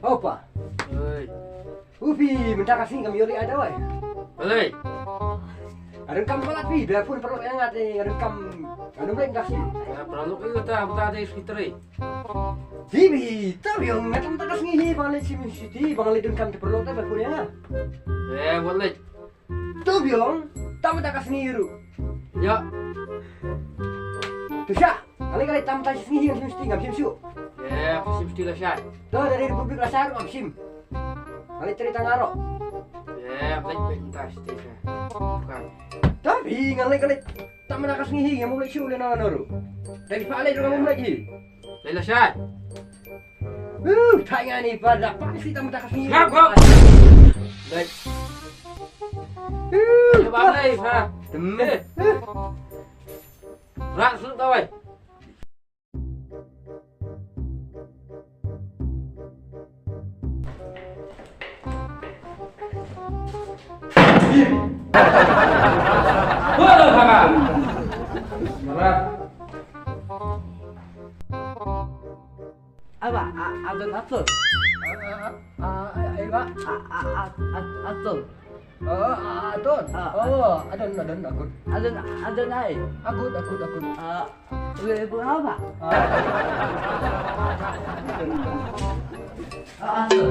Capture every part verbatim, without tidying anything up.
Opa. Hei. Upi, mynta ka sngi kam ïoh leit ïa dawai. Balei? Nga donkam palat phi, ba pun paralok ïa nga te nga donkam, nga donkam leit mynta ka sngi. Ïa paralok ïa ta, mynta dei secretary. Hi, hi, ta biang, nga tam mynta ka sngi hi, ba nga leit shim shuti, ba nga leit donkam te paralok te ba pun ïa nga. Eh, wat leit. To biang, tam mynta ka sngi ruh. Ïa. To sha, nga leit, nga leit tam mynta ka sngi hi ngam shim shuti, ngam shim shuh. Ïa, ngam shim shuti la sha. To dari Republik la sha ruh ngam shim. Nga leit trei tang aro. Ïa, leit, leit mynta shuti sha. Bukan. Tapi nga leit, nga leit tam mynta ka sngi hi ngam leit shuh lei na ruh. Tapi pa leit ruh ngam leit hi. Lei la sha. Uh, tanya ni pada pang si tam tak sini. Ngap, ngap. Baik. Uh, coba lei ha. Tem. Eh. Rak sunu tawai. Wah, ha. Berat. Aba, a, adon atul. A, a, a, a, ai ba? A, a, a, a, atul. Oh, a, adon. A. Oh, adon, adon, agut. Adon, adon ai. Agut, agut, agut. A, we bu aba? A. A, atul.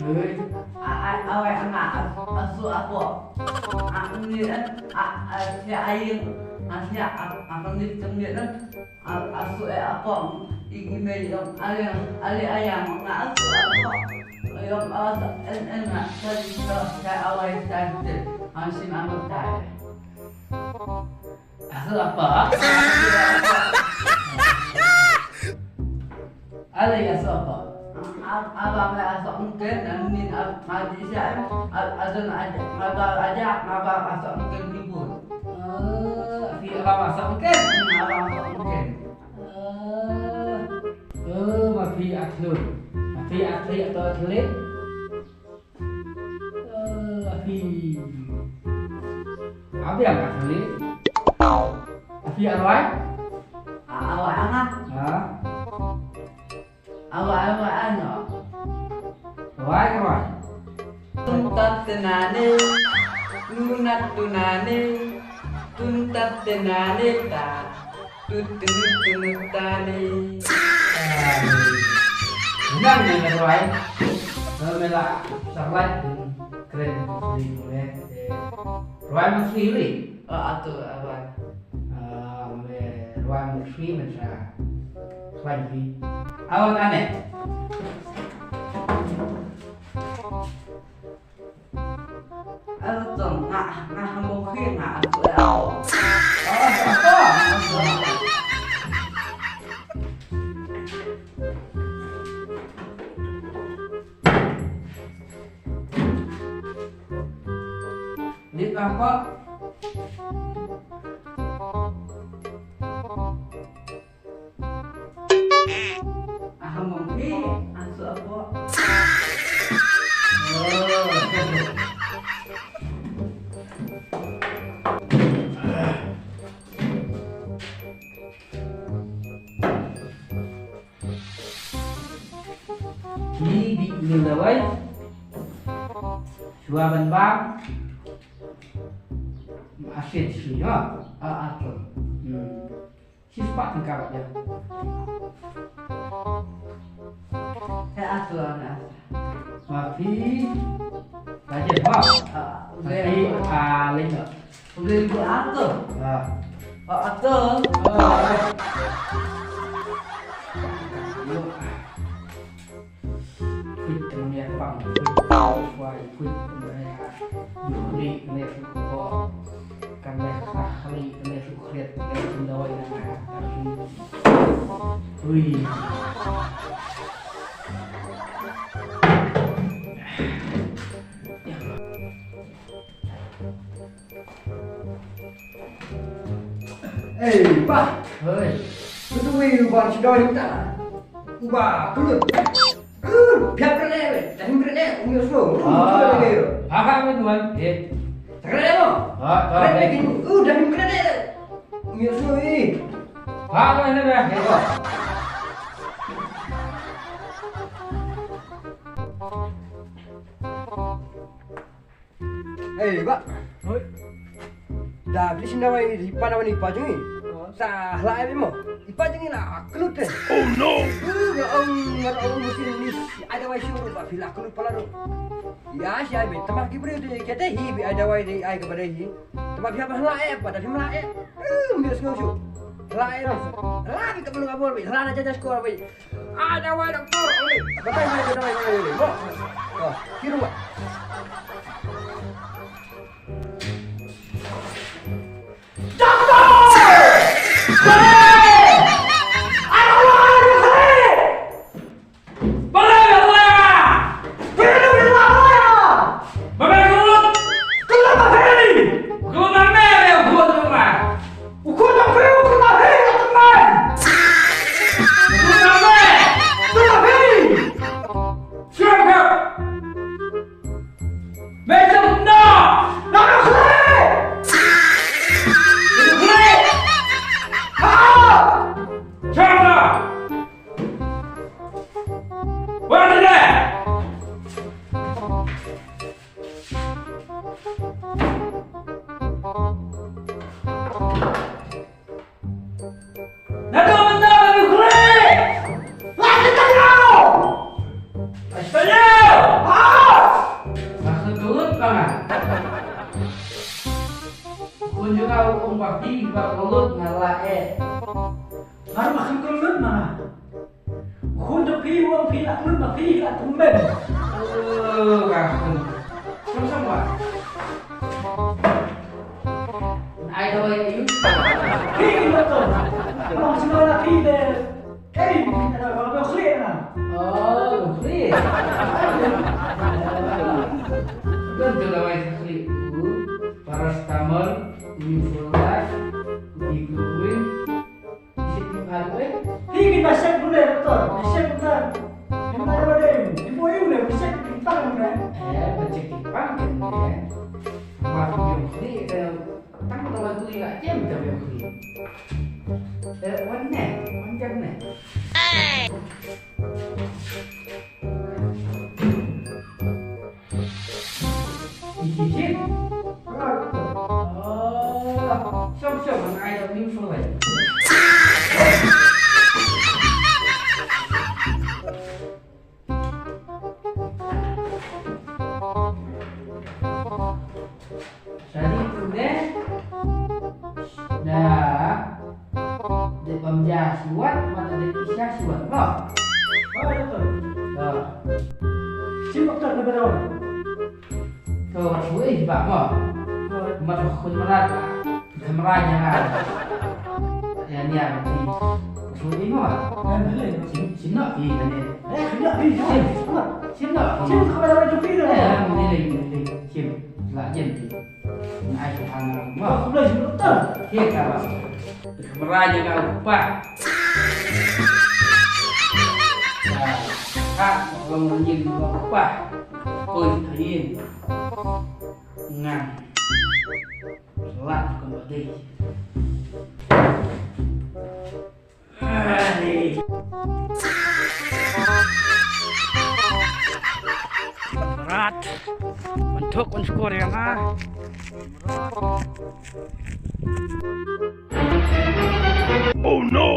Hei. A, a, awai, anga, a, asu apo. A, ni, a, a, sia aing. A, sia, a, a, kemit, kemit, a. A, asu e apong, igi me yong, ayang, ali ayang, nga asu apong. Yong, a, en, en, nga, sa, sa, sa, awai, sa, sa, ang sim, ang tai. Asu apong? Ali asu apong? A, a, abang, asu mungkin, ang min, a, ngaji siya, a, asu na aja, ngaba aja, ngaba asu mungkin ribut. Ah, phi aba masak mungkin? Hmm, aba masak mungkin. Ah. Oh, ma phi athlun. Ma phi athlete atau atlet? Ah, ma phi. Abi yang athlete? Ma phi arwai? Ah, arwai angah. Ha? Awa, awa, ano? Wai, wai. Tuntat tenane, tunat tunane, tuntat tenane ta, tut tunut tunut tane. Nang ni, wai. Mela sarwai kren ni ni. Wai, masih. Ah, atu, ah, wan. Ah, me rwai mut swi men sa. Khlaiñ swi. Awan ane. Alo tong, nga, nga hambok hi, nga aku alo. Oh, apa? Lit apa? Aham mong, eh, asu apa? Oh. Ni di ni lawai. Shuwa ban bam. Asit shi ha. A atul. Hmm. Shi spah tyngka bad ïa. Ka atul na. Ma phi. Baje ha. Ma phi a leng. Boleh buat apa? Ha. Apa tu? Ha. Phi tengah pang. Phi tengah. Ui, kane su ko. Kane sa khali, kane su khliat, kane su dawai na. Ui. Eh, bah. Hei. Betul, bah, sudah minta. Bah, kelut. Biar kena, dah kena, umi Oslo. Ah. Apa, apa, tuan? Eh. Kena, no? Ah, tak. Kena, kena. Uh, dah kena, umi Oslo, eh. Apa, mana, dah? Eh, bah. Eh, Bah. Hoi. Da phi shin dawai i pa, dawai i pa jong ngi. Oh. Sa hla ai mo. I pa jong ngi la klut te. Oh no. Nga ong, nga ong musin ni ai dawai shuh ruh ba phi la klut palat ruh. Ïa shi ai be tama ki briew te, kita hi be ai dawai de ai kaba dei hi. Tama phi hap hla ai pa, da phi hla ai. Eh, mi sngew shuh. Hla ai. Hla be ka bulu ka bor be. Hla na jaja skor be. Ada wai doktor, oi. Batai mai, batai mai, batai mai. Bo. Oh, kiru wai. Doktor! Doktor! Ada wai, doktor! Batai, batai! Kiru, kiru, batai! Batai, kiru! Kiru, batai! Kiru, batai, kiru, batai! Ukur na phi, ukur na phi, ka tymmen. Ukur na phi. Ukur na phi. Siap, siap. Meja na. Na na khle. Khle. Ha. Siap na. Wah, ni deh. Naduh mynta ba me khublei. Lait ka taïew. Lait ka taïew. Ah! Nga kynduh ba nga. Khun jong nga u ong ba phi ba khublei nga la eh. Nga ruh nga kynduh ba nga. Khun jong phi u ong phi la khlun ba phi la tymmen. Oh, ka khun. Sam sam ba. Ai dawai ïa u. Phi ki doktor. Ong sngewbha la phi de. Ei, phi ka dawai ba khlieh na. Oh, khlieh. Don tu dawai khlieh. Paracetamol, Nuvolux, ibuprofen. Hi ki ba sek pule doktor, ba sek doktor. Ni ma da ba dei, ni bo yu ne ba sek ki pang ne. Eh, ba sek ki pang ne. Ma ki yu ni, eh, tang da ba tu yu jem da ba yu ni. Eh, wan ne, wan jam ne. Ijin. Oh, shong shong, ngan ai dong ning shong lai. Jadi tu deh. Dah. Dei bam ja siwat, mata dei isha siwat, ba. Ba, betul. Ba. Siwat tak na berau. To, suwai ba, ba. Mat khun marat. Kamera nya. Ya, ni ya. Suwai ba. Sim, sim nak pi kan ni. Eh, sim nak pi. Sim. Sim nak pi. Sim kamera baju pi tu. Eh, ni lagi, ni lagi. Sim. Lah, sim. Ai, hang. Wah, aku belajar betul. Okey, kawan. Kamera jaga lupa. Nah, kak, kalau ngunjin lupa. Koi, ayin. Ngan. Lah, kembali. Berat. Mentuk un skor ya nga. Oh no!